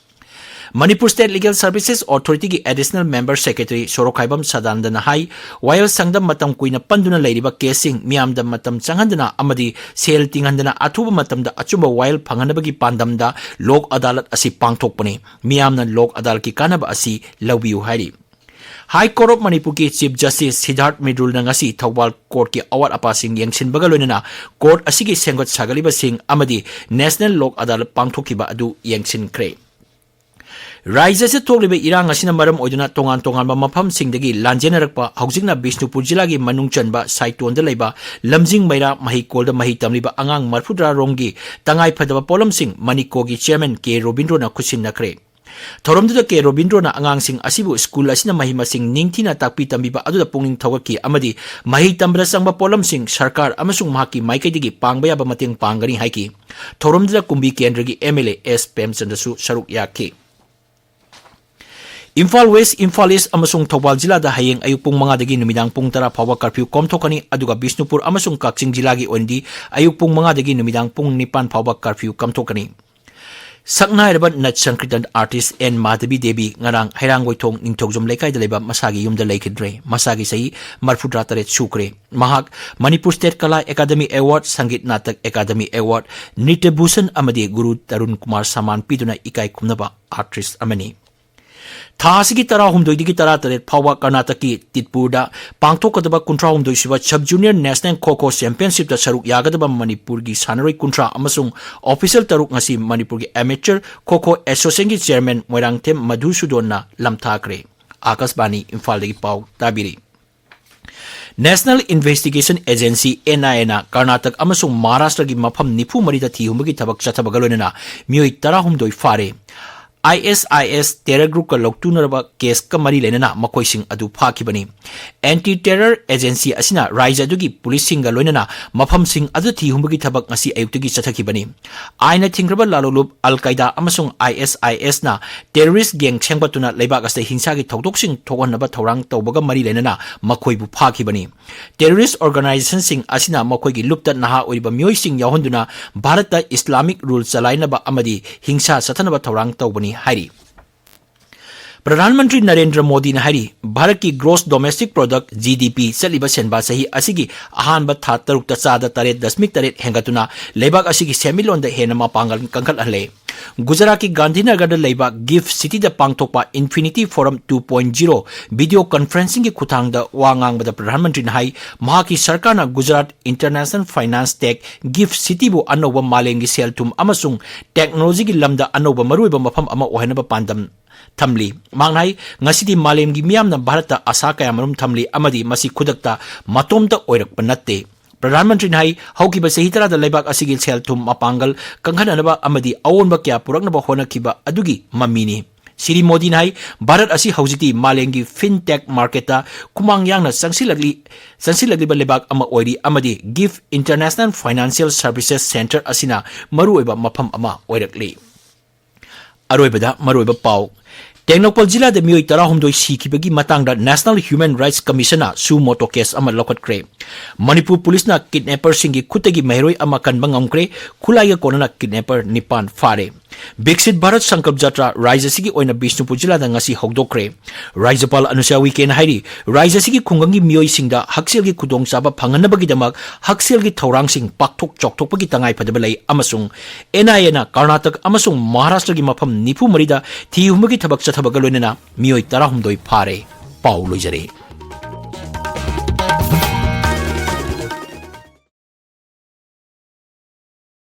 Manipur State Legal Services Authorityꯒꯤ Additional Member Secretary ꯁꯣꯔꯣꯛꯈꯥꯏꯕꯝ ꯁꯗꯥꯅꯟꯗꯅ ꯍꯥꯏ, ꯋꯥꯌꯦꯜ ꯁꯪꯗ ꯃꯇꯝ ꯀꯨꯏꯅ ꯄꯟꯗꯨꯅ ꯂꯩꯔꯤꯕ caseꯁꯤꯡ ꯃꯤꯌꯥꯝꯗ ꯃꯇꯝ ꯆꯪꯍꯟꯗꯅ ꯑꯃꯗꯤ ꯁꯦꯜ ꯇꯤꯡꯍꯟꯗꯅ ꯑꯊꯨꯕ ꯃꯇꯝꯗ ꯑꯆꯨꯝꯕ ꯋꯥꯌꯦꯜ ꯐꯪꯍꯟꯅꯕꯒꯤ ꯄꯥꯟꯗꯝꯗ ꯂꯣꯛ ꯑꯗꯥꯂꯠ ꯑꯁꯤ ꯄꯥꯡꯊꯣꯛꯄꯅꯤ꯫ ꯃꯤꯌꯥꯝꯅ ꯂꯣꯛ ꯑꯗꯥꯂꯠꯀꯤ ꯀꯥꯟꯅꯕ ꯑꯁꯤ ꯂꯧꯕꯤꯌꯨ ꯍꯥꯏꯔꯤ꯫ High Court of ꯃꯅꯤꯄꯨꯔꯒꯤ Chief Justice ꯁꯤꯗꯥꯔꯊ ꯃꯤꯔꯨꯜꯅ ꯉꯁꯤ ꯊꯧꯕꯥꯜ courtꯀꯤ ꯑꯋꯥꯠ ꯑꯄꯥꯁꯤꯡ ꯌꯦꯡꯁꯤꯟꯕꯒ ꯂꯣꯏꯅꯅ court ꯑꯁꯤꯒꯤ ꯁꯦꯝꯒꯠ ꯁꯥꯒꯠꯂꯤꯕꯁꯤꯡ ꯑꯃꯗꯤ National ꯂꯣꯛ ꯑꯗꯥꯂꯠ ꯄꯥꯡꯊꯣꯛꯈꯤꯕ ꯑꯗꯨ ꯌꯦꯡꯁꯤꯟꯈ꯭ꯔꯦ꯫ ꯔꯥꯖ꯭ꯌ ꯑꯁꯤꯗ ꯊꯣꯛꯂꯤꯕ ꯏꯔꯥꯡ ꯑꯁꯤꯅ ꯃꯔꯝ ꯑꯣꯏꯗꯨꯅ ꯇꯣꯉꯥꯟ ꯇꯣꯉꯥꯟꯕ ꯃꯐꯝꯁꯤꯡꯗꯒꯤ ꯂꯥꯟꯖꯦꯟꯅꯔꯛꯄ ꯍꯧꯖꯤꯛꯅ ꯕꯤꯁꯅꯨꯄꯨꯔ ꯖꯤꯂꯥꯒꯤ ꯃꯅꯨꯡ ꯆꯟꯕ ꯁꯥꯏꯇꯣꯟꯗ ꯂꯩꯕ ꯂꯝꯖꯤꯡ ꯃꯩꯔꯥ ꯃꯍꯩꯀꯣꯜꯗ ꯃꯍꯩ ꯇꯝꯂꯤꯕ ꯑꯉꯥꯡ ꯃꯔꯤꯐꯨꯇꯔꯥ ꯔꯣꯝꯒꯤ ꯇꯉꯥꯏ ꯐꯗꯕ ꯄꯣꯠꯂꯝꯁꯤꯡ ꯃꯅꯤꯀꯣꯒꯤ chairman ꯀꯦ ꯔꯣꯕꯤꯟꯗ꯭ꯔꯣꯅ ꯈꯨꯠꯁꯤꯟꯅꯈ꯭ꯔꯦ꯫ ꯊꯧꯔꯝꯗꯨꯗ ꯀꯦ ꯔꯣꯕꯤꯟꯗ꯭ꯔꯣꯅ ꯑꯉꯥꯡꯁꯤꯡ ꯑꯁꯤꯕꯨ ꯁ꯭ꯀꯨꯜ ꯑꯁꯤꯅ ꯃꯍꯩ ꯃꯁꯤꯡ ꯅꯤꯡꯊꯤꯅ ꯇꯥꯛꯄꯤ ꯇꯝꯕꯤꯕ ꯑꯗꯨꯗ ꯄꯨꯛꯅꯤꯡ ꯊꯧꯒꯠꯈꯤ ꯑꯃꯗꯤ ꯃꯍꯩ ꯇꯝꯕꯗ ꯆꯪꯕ ꯄꯣꯠꯂꯝꯁꯤꯡ ꯁꯔꯀꯥꯔ ꯑꯃꯁꯨꯡ ꯃꯍꯥꯛꯀꯤ ꯃꯥꯏꯀꯩꯗꯒꯤ ꯄꯥꯡꯕ ꯌꯥꯕ ꯃꯇꯦꯡ ꯄꯥꯡꯒꯅꯤ ꯍꯥꯏꯈꯤ꯫ ꯊꯧꯔꯝꯗꯨꯗ ꯀꯨꯝꯕꯤ ꯀꯦꯟꯗ꯭ꯔꯒꯤ M L A ꯑꯦꯁ ꯄ꯭ꯔꯦꯝꯆꯟꯗ꯭ꯔꯁꯨ ꯁꯔꯨꯛ ꯌꯥꯈꯤ꯫ ꯏꯝꯐꯥꯜ ꯋꯦꯁ, ꯏꯝꯐꯥꯜ ꯏꯁ ꯑꯃꯁꯨꯡ ꯊꯧꯕꯥꯜ ꯖꯤꯂꯥꯗ ꯍꯌꯦꯡ ꯑꯌꯨꯛ ꯄꯨꯡ ꯃꯉꯥꯗꯒꯤ ꯅꯨꯃꯤꯗꯥꯡ ꯄꯨꯡ ꯇꯔꯥ ꯐꯥꯎꯕ ꯀꯔꯐ꯭ꯌꯨ ꯀꯣꯝꯊꯣꯛꯀꯅꯤ, ꯑꯗꯨꯒ ꯕꯤꯁꯅꯨꯄꯨꯔ ꯑꯃꯁꯨꯡ ꯀꯛꯆꯤꯡ ꯖꯤꯂꯥꯒꯤ ꯑꯣꯏꯅꯗꯤ ꯑꯌꯨꯛ ꯄꯨꯡ ꯃꯉꯥꯗꯒꯤ ꯅꯨꯃꯤꯗꯥꯡ ꯄꯨꯡ ꯅꯤꯄꯥꯟ ꯐꯥꯎꯕ ꯀꯔꯐ꯭ꯌꯨ ꯀꯣꯝꯊꯣꯛꯀꯅꯤ꯫ ꯁꯛꯅꯥꯏꯔꯕ ꯅꯠ ꯁꯪꯀꯤꯔꯇꯟ ꯑꯥꯔꯇꯤꯁ ꯑꯦꯟ ꯃꯥꯙꯕꯤ ꯗꯦꯕꯤ ꯉꯔꯥꯡ ꯍꯩꯔꯥꯡꯒꯣꯏꯊꯣꯡ ꯅꯤꯡꯊꯧꯖꯝ ꯂꯩꯀꯥꯏꯗ ꯂꯩꯕ ꯃꯁꯥꯒꯤ ꯌꯨꯝꯗ ꯂꯩꯈꯤꯗ꯭ꯔꯦ꯫ ꯃꯁꯥꯒꯤ ꯆꯍꯤ ꯃꯔꯤꯐꯨꯇꯔꯥ ꯇꯔꯦꯠ ꯁꯨꯈ꯭ꯔꯦ꯫ ꯃꯍꯥꯛ ꯃꯅꯤꯄꯨꯔ ꯁ꯭ꯇꯦꯠ ꯀꯂꯥ academy award, Sangeet Natak academy award, ꯅ꯭ꯔꯤꯇ꯭ꯌ Bhushan ꯑꯃꯗꯤ ꯒꯨꯔꯨ ꯇꯔꯨꯟ ꯀꯨꯃꯥꯔ ꯁꯝꯃꯥꯟ ꯄꯤꯗꯨꯅ ꯏꯀꯥꯏ ꯈꯨꯝꯅꯕ ꯑꯥꯔꯇꯤꯁ ꯑꯃꯅꯤ꯫ ꯊꯥ ꯑꯁꯤꯒꯤ ꯇꯔꯥꯍꯨꯝꯗꯣꯏꯗꯒꯤ ꯇꯔꯥꯇꯔꯦꯠ ꯐꯥꯎꯕ ꯀꯔꯅꯥꯇꯛꯀꯤ ꯇꯤꯠꯄꯨꯔꯗ ꯄꯥꯡꯊꯣꯛꯀꯗꯕ ꯀꯨꯟꯊ꯭ꯔꯥꯍꯨꯝꯗꯣꯏꯁꯨꯕ ꯁꯕ ꯖꯨꯅꯤꯌꯔ ꯅꯦꯁꯅꯦꯜ ꯈꯣ ꯈꯣ ꯆꯦꯝꯄꯤꯌꯟꯁꯤꯞꯇ ꯁꯔꯨꯛ ꯌꯥꯒꯗꯕ ꯃꯅꯤꯄꯨꯔꯒꯤ ꯁꯥꯟꯅꯔꯣꯏ ꯀꯨꯟꯊ꯭ꯔꯥ ꯑꯃꯁꯨꯡ ꯑꯣꯐꯤꯁꯤꯌꯦꯜ ꯇꯔꯨꯛ ꯉꯁꯤ ꯃꯅꯤꯄꯨꯔꯒꯤ ꯑꯦꯃꯦꯆꯔ ꯈꯣ ꯈꯣ ꯑꯦꯁꯣꯁꯤꯌꯦꯁꯟꯒꯤ ꯆꯦꯌꯔꯃꯦꯟ ꯃꯣꯏꯔꯥꯡꯊꯦꯝ ꯃꯙꯨꯁꯨꯗꯣꯟꯅ ꯂꯝꯊꯥꯈ꯭ꯔꯦ꯫ ꯑꯥꯀꯥꯁꯕꯥꯅꯤ ꯏꯝꯐꯥꯜꯗꯒꯤ ꯄꯥꯎ ꯇꯥꯕꯤꯔꯤ꯫ ꯅꯦꯁꯅꯦꯜ ꯏꯟꯚꯦꯁꯇꯤꯒꯦꯁꯟ ꯑꯦꯖꯦꯟꯁꯤ, ꯑꯦꯟ ꯑꯥꯏ ꯑꯦꯅ ꯀꯔꯅꯥꯇꯛ ꯑꯃꯁꯨꯡ ꯃꯍꯥꯔꯥꯁꯇ꯭ꯔꯒꯤ ꯃꯐꯝ ꯅꯤꯐꯨ ꯃꯔꯤꯗ ꯊꯤ ꯍꯨꯝꯕꯒꯤ ꯊꯕꯛ ꯆꯠꯊꯕꯒ ꯂꯣꯏꯅꯅ ꯃꯤꯑꯣꯏ ꯇꯔꯥꯍꯨꯝꯗꯣꯏ ꯐꯥꯔꯦ꯫ ꯑꯥꯏ ꯑꯦꯁ ꯑꯥꯏ ꯑꯦꯁ ꯇꯦꯔꯔ ꯒ꯭ꯔꯨꯞꯀ ꯂꯧꯇꯨꯅꯔꯕ ꯀꯦꯁꯀ ꯃꯔꯤ ꯂꯩꯅꯅ ꯃꯈꯣꯏꯁꯤꯡ ꯑꯗꯨ ꯐꯥꯈꯤꯕꯅꯤ꯫ ꯑꯦꯟꯇꯤ ꯇꯦꯔꯔ ꯑꯦꯖꯦꯟꯁꯤ ꯑꯁꯤꯅ ꯔꯥꯏꯖ꯭ꯌ ꯑꯗꯨꯒꯤ ꯄꯨꯂꯤꯁꯁꯤꯡꯒ ꯂꯣꯏꯅꯅ ꯃꯐꯝꯁꯤꯡ ꯑꯗꯨ ꯊꯤ ꯍꯨꯝꯕꯒꯤ ꯊꯕꯛ ꯉꯁꯤ ꯑꯌꯨꯛꯇꯒꯤ ꯆꯠꯊꯈꯤꯕꯅꯤ꯫ ꯑꯥꯏꯟꯅ ꯊꯤꯡꯈ꯭ꯔꯕ ꯂꯥꯂꯣꯂꯨꯞ, ꯑꯜ ꯀꯥꯏꯗꯥ ꯑꯃꯁꯨꯡ ꯑꯥꯏ ꯑꯦꯁ ꯑꯥꯏ ꯑꯦꯁꯅ ꯇꯦꯔꯣꯔꯤꯁ꯭ꯠ ꯒꯦꯡ ꯁꯦꯝꯒꯠꯇꯨꯅ ꯂꯩꯕꯥꯛ ꯑꯁꯤꯗ ꯍꯤꯡꯁꯥꯒꯤ ꯊꯧꯗꯣꯛꯁꯤꯡ ꯊꯣꯛꯍꯟꯅꯕ ꯊꯧꯔꯥꯡ ꯇꯧꯕꯒ ꯃꯔꯤ ꯂꯩꯅꯅ ꯃꯈꯣꯏꯕꯨ ꯐꯥꯈꯤꯕꯅꯤ꯫ ꯇꯦꯔꯣꯔꯤꯁ꯭ꯠ ꯑꯣꯔꯒꯅꯥꯏꯖꯦꯁꯟꯁꯤꯡ ꯑꯁꯤꯅ ꯃꯈꯣꯏꯒꯤ ꯂꯨꯞꯇ ꯅꯍꯥ ꯑꯣꯏꯔꯤꯕ ꯃꯤꯑꯣꯏꯁꯤꯡ ꯌꯥꯎꯍꯟꯗꯨꯅ ꯚꯥꯔꯠꯇ ꯏꯁꯂꯥꯃꯤꯛ ꯔꯨꯜ ꯆꯂꯥꯏꯅꯕ ꯑꯃꯗꯤ ꯍꯤꯡꯁꯥ ꯆꯠꯊꯅꯕ ꯊꯧꯔꯥꯡ ꯇꯧꯕꯅꯤ ꯍꯥꯏꯔꯤ꯫ ꯄ꯭ꯔꯙꯥꯟ ꯃꯟꯇ꯭ꯔꯤ ꯅꯔꯦꯟꯗ꯭ꯔ ꯃꯣꯗꯤꯅ ꯍꯥꯏꯔꯤ, ꯚꯥꯔꯠꯀꯤ gross domestic product, G D P, ꯆꯠꯂꯤꯕ ꯁꯦꯟꯕꯥ ꯆꯍꯤ ꯑꯁꯤꯒꯤ ꯑꯍꯥꯟꯕ ꯊꯥ ꯇꯔꯨꯛꯇ ꯆꯥꯗ ꯇꯔꯦꯠ ꯗꯁꯃꯤꯛ ꯇꯔꯦꯠ ꯍꯦꯟꯒꯠꯇꯨꯅ ꯂꯩꯕꯥꯛ ꯑꯁꯤꯒꯤ ꯁꯦꯟꯃꯤꯠꯂꯣꯟꯗ ꯍꯦꯟꯅ ꯃꯄꯥꯡꯒꯜ ꯀꯟꯈꯠꯍꯜꯂꯦ꯫ ꯒꯨꯖꯔꯥꯠꯀꯤ ꯒꯥꯟꯙꯤꯅꯒꯔꯗ ꯂꯩꯕ ꯒꯤꯐ ꯁꯤꯇꯤꯗ ꯄꯥꯡꯊꯣꯛꯄ infinity forum two point zero video ꯀꯟꯐꯔꯦꯟꯁꯤꯡꯒꯤ ꯈꯨꯠꯊꯥꯡꯗ ꯋꯥ ꯉꯥꯡꯕꯗ ꯄ꯭ꯔꯙꯥꯟ ꯃꯟꯇ꯭ꯔꯤꯅ ꯍꯥꯏ, ꯃꯍꯥꯛꯀꯤ ꯁꯔꯀꯥꯔꯅ ꯒꯨꯖꯔꯥꯠ ꯏꯟꯇꯔꯅꯦꯁꯅꯦꯜ ꯐꯥꯏꯅꯥꯟꯁ ꯇꯦꯛ ꯒꯤꯐ ꯁꯤꯇꯤꯕꯨ ꯑꯅꯧꯕ ꯃꯥꯂꯦꯝꯒꯤ ꯁꯦꯜ ꯊꯨꯝ ꯑꯃꯁꯨꯡ ꯇꯦꯛꯅꯣꯂꯣꯖꯤꯒꯤ ꯂꯝꯗ ꯑꯅꯧꯕ ꯃꯔꯨꯑꯣꯏꯕ ꯃꯐꯝ ꯑꯃ ꯑꯣꯏꯍꯟꯅꯕ ꯄꯥꯟꯗꯝ ꯊꯝꯂꯤ꯫ ꯃꯍꯥꯛꯅ ꯍꯥꯏ, ꯉꯁꯤꯗꯤ ꯃꯥꯂꯦꯝꯒꯤ ꯃꯤꯌꯥꯝꯅ ꯚꯥꯔꯠꯇ ꯑꯥꯁꯥ ꯀꯌꯥꯃꯔꯨꯝ ꯊꯝꯂꯤ ꯑꯃꯗꯤ ꯃꯁꯤ ꯈꯨꯗꯛꯇ ꯃꯇꯣꯝꯇ ꯑꯣꯏꯔꯛꯄ ꯅꯠꯇꯦ꯫ ꯄ꯭ꯔꯙꯥꯟ ꯃꯟꯇ꯭ꯔꯤꯅ ꯍꯥꯏ, ꯍꯧꯈꯤꯕ ꯆꯍꯤ ꯇꯔꯥꯗ ꯂꯩꯕꯥꯛ ꯑꯁꯤꯒꯤ ꯁꯦꯜ ꯊꯨꯝ ꯃꯄꯥꯡꯒꯜ ꯀꯟꯈꯠꯅꯅꯕ ꯑꯃꯗꯤ ꯑꯑꯣꯟꯕ ꯀꯌꯥ ꯄꯨꯔꯛꯅꯕ ꯍꯣꯠꯅꯈꯤꯕ ꯑꯗꯨꯒꯤ ꯃꯃꯤꯅꯤ꯫ ꯁ꯭ꯔꯤ ꯃꯣꯗꯤꯅ ꯍꯥꯏ, ꯚꯥꯔꯠ ꯑꯁꯤ ꯍꯧꯖꯤꯛꯇꯤ ꯃꯥꯂꯦꯝꯒꯤ ꯐꯤꯟꯇꯦꯛ ꯃꯥꯔꯀꯦꯠꯇ ꯈꯨꯃꯥꯡ ꯌꯥꯡꯅ ꯆꯪꯁꯤꯜꯂꯛꯂꯤ, ꯆꯪꯁꯤꯜꯂꯛꯂꯤꯕ ꯂꯩꯕꯥꯛ ꯑꯃ ꯑꯣꯏꯔꯤ ꯑꯃꯗꯤ ꯒꯤꯐ ꯏꯟꯇꯔꯅꯦꯁꯅꯦꯜ ꯐꯥꯏꯅꯥꯟꯁꯤꯌꯦꯜ ꯁꯔꯚꯤꯁꯦꯁ ꯁꯦꯟꯇꯔ ꯑꯁꯤꯅ ꯃꯔꯨꯑꯣꯏꯕ ꯃꯐꯝ ꯑꯃ ꯑꯣꯏꯔꯛꯂꯤ꯫ ꯑꯔꯣꯏꯕꯗ ꯃꯔꯨꯑꯣꯏꯕ ꯄꯥꯎ꯫ ꯇꯦꯡꯅꯧꯄꯜ ꯖꯤꯂꯥꯗ ꯃꯤꯑꯣꯏ ꯇꯔꯥꯍꯨꯝꯗꯣꯏ ꯁꯤꯈꯤꯕꯒꯤ ꯃꯇꯥꯡꯗ National Human Rights Commission ꯁꯨ ꯃꯣꯇꯣ ꯀꯦꯁ ꯑꯃ ꯂꯧꯈꯠꯈ꯭ꯔꯦ꯫ ꯃꯅꯤꯄꯨꯔ ꯄꯨꯂꯤꯁꯅ ꯀꯤꯗꯅꯦꯄꯔꯁꯤꯡꯒꯤ ꯈꯨꯠꯇꯒꯤ ꯃꯍꯩꯔꯣꯏ ꯑꯃ ꯀꯟꯕ ꯉꯝꯈ꯭ꯔꯦ, ꯈꯨꯠꯂꯥꯏꯒ ꯀꯣꯟꯅꯅ ꯀꯤꯗꯅꯦꯄꯔ ꯅꯤꯄꯥꯟ ꯐꯥꯔꯦ꯫ ꯕꯤꯛꯁꯤꯠ ꯚꯥꯔꯠ ꯁꯪꯀꯜꯞ ꯖꯇ꯭ꯔꯥ ꯔꯥꯖ꯭ꯌ ꯑꯁꯤꯒꯤ ꯑꯣꯏꯅ ꯕꯤꯁꯅꯨꯄꯨꯔ ꯖꯤꯂꯥꯗ ꯉꯁꯤ ꯍꯧꯗꯣꯛꯈ꯭ꯔꯦ꯫ ꯔꯥꯖ꯭ꯌꯄꯥꯜ ꯑꯅꯨꯁ꯭ꯌꯥ ꯎꯏꯀꯦꯅ ꯍꯥꯏꯔꯤ, ꯔꯥꯖ꯭ꯌ ꯑꯁꯤꯒꯤ ꯈꯨꯡꯒꯪꯒꯤ ꯃꯤꯑꯣꯏꯁꯤꯡꯗ ꯍꯛꯁꯦꯜꯒꯤ ꯈꯨꯗꯣꯡꯆꯥꯕ ꯐꯪꯍꯟꯅꯕꯒꯤꯗꯃꯛ ꯍꯛꯁꯦꯜꯒꯤ ꯊꯧꯔꯥꯡꯁꯤꯡ ꯄꯥꯛꯊꯣꯛ ꯆꯥꯎꯊꯣꯛꯄꯒꯤ ꯇꯉꯥꯏꯐꯗꯕ ꯂꯩ ꯑꯃꯁꯨꯡ N I A ꯅ ꯀꯔꯅꯥꯇꯛ ꯑꯃꯁꯨꯡ ꯃꯍꯥꯔꯥꯁꯇ꯭ꯔꯒꯤ ꯃꯐꯝ ꯅꯤꯐꯨ ꯃꯔꯤꯗ ꯊꯤ ꯍꯨꯝꯕꯒꯤ ꯊꯕꯛ ꯆꯠꯊꯕꯒ ꯂꯣꯏꯅꯅ ꯃꯤꯑꯣꯏ ꯇꯔꯥꯍꯨꯝꯗꯣꯏ ꯐꯥꯔꯦ꯫ ꯄꯥꯎ ꯂꯣꯏꯖꯔꯦ꯫